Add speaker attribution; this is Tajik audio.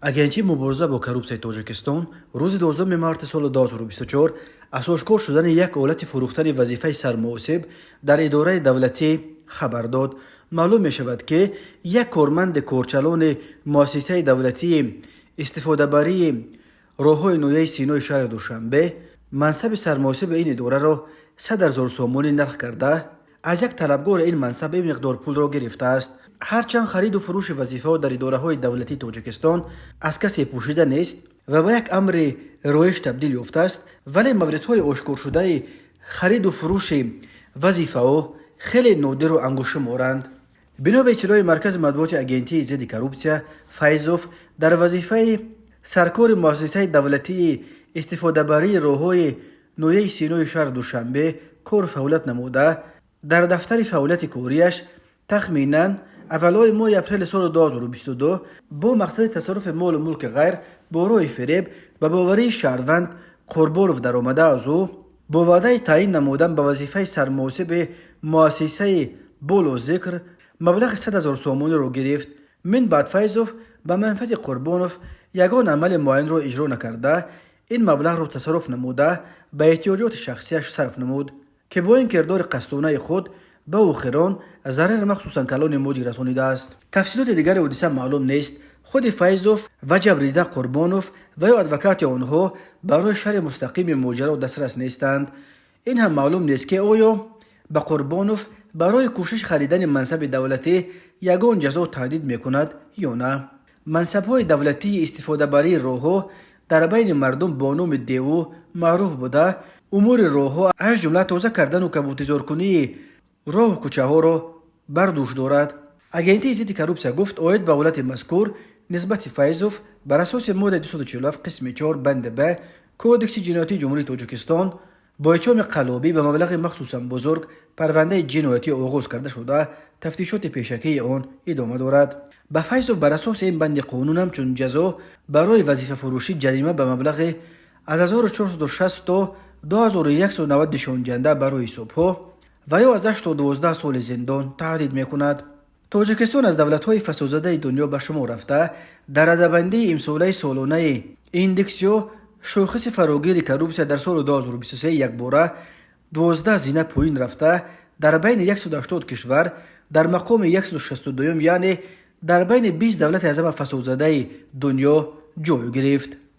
Speaker 1: Агентии мубориза бо коррупсияи Тоҷикистон рӯзи 12 марти соли 2024 аз ошкор шудани як ҳолати фурӯхтани вазифаи сармуҳосиб дар идораи давлатӣ хабар дод. Маълум мешавад, ки як корманди корчалони муассисаи давлатии истифодабарии роҳҳои ноҳияи Синои шаҳри Душанбе мансаби сармуҳосиби ин идораро 100 000 сомонӣ нарх карда, аз як талабгори ин мансаб ин миқдор пулро гирифтааст. Ҳарчанд хариду фурӯши вазифаҳо дар идораҳои давлатии Тоҷикистон аз касе пӯшида нест ва ба як амри роиш табдил ёфтааст, вале мавридҳои ошкоршудаи хариду фурӯши вазифаҳо хеле нодиру ангуштшуморанд. Бино ба иттилои маркази матбуоти Агентии зидди коррупсия, Файзов дар вазифаи саркори муассисаи давлатии истифодабарии роҳҳои ноҳияи Синои шаҳри Душанбе кору фаъолият намуда, дар дафтари фаъолияти кориаш тахминан аввалҳои моҳи апрели соли 2022 бо мақсади тасарруфи молу мулки ғайр бо роҳи фиреб ба боварии шаҳрванд Қурбонов даромада, аз ӯ бо ваъдаи таъин намудан ба вазифаи сармуҳосиби муассисаи боло зикр маблағи 100 000 сомониро гирифт. Мин баъд Файзов ба манфиати Қурбонов ягон амали муайянро иҷро накарда, ин маблағро тасарруф намуда, ба эҳтиёҷоти шахсияш сарф намуд, ки бо ин кирдори қасдонаи худ ба охирон зарари махсусан калони моддӣ расонидааст. Тафсилоти дигари ҳодиса маълум нест. Худи Файзов ва ҷабрдида Қурбонов ва ё адвокати онҳо барои шарҳи мустақими моҷаро дастрас нестанд. Ин ҳам маълум нест, ки оё ба Қурбонов барои кӯшиши харидани мансаби давлатӣ ягон ҷазо таҳдид мекунад ё на. Мансабҳои давлатии истифодабарии роҳҳо дар байни мардум бо номи деву маъруф буда, умури роҳҳо, аз ҷумла тоза кардану кабудизоркунии роҳу кӯчаҳоро бар дӯш дорад. Агентии зидди коррупсия гуфт, оид ба ҳолати мазкур нисбати Файзов бар асоси моддаи 247 қисми 4 банди б Кодекси ҷиноятии Ҷумҳурии Тоҷикистон бо иттиҳоми қаллобӣ ба маблағи махсусан бузург парвандаи ҷиноятӣ оғоз карда шуда, тафтишоти пешакии он идома дорад. Ба Файзов бар асоси ин банди қонун ҳамчун ҷазо барои вазифафурӯшӣ ҷарима ба маблағи аз 1460 то 2190 нишондиҳанда барои ҳисобҳо ва ё аз 8 то 12 соли зиндон таҳдид мекунад. Тоҷикистон аз давлатҳои фасодзадаи дунё ба шумор рафта, дар радабандии имсолаи солонаи индекс ё шохиси фарогири коррупсия дар соли 2023 якбора 12 зина поин рафта, дар байни 180 кишвар дар мақоми 162, яъне дар байни 20 давлати аз ҳама фасодзадаи дунё ҷой гирифт.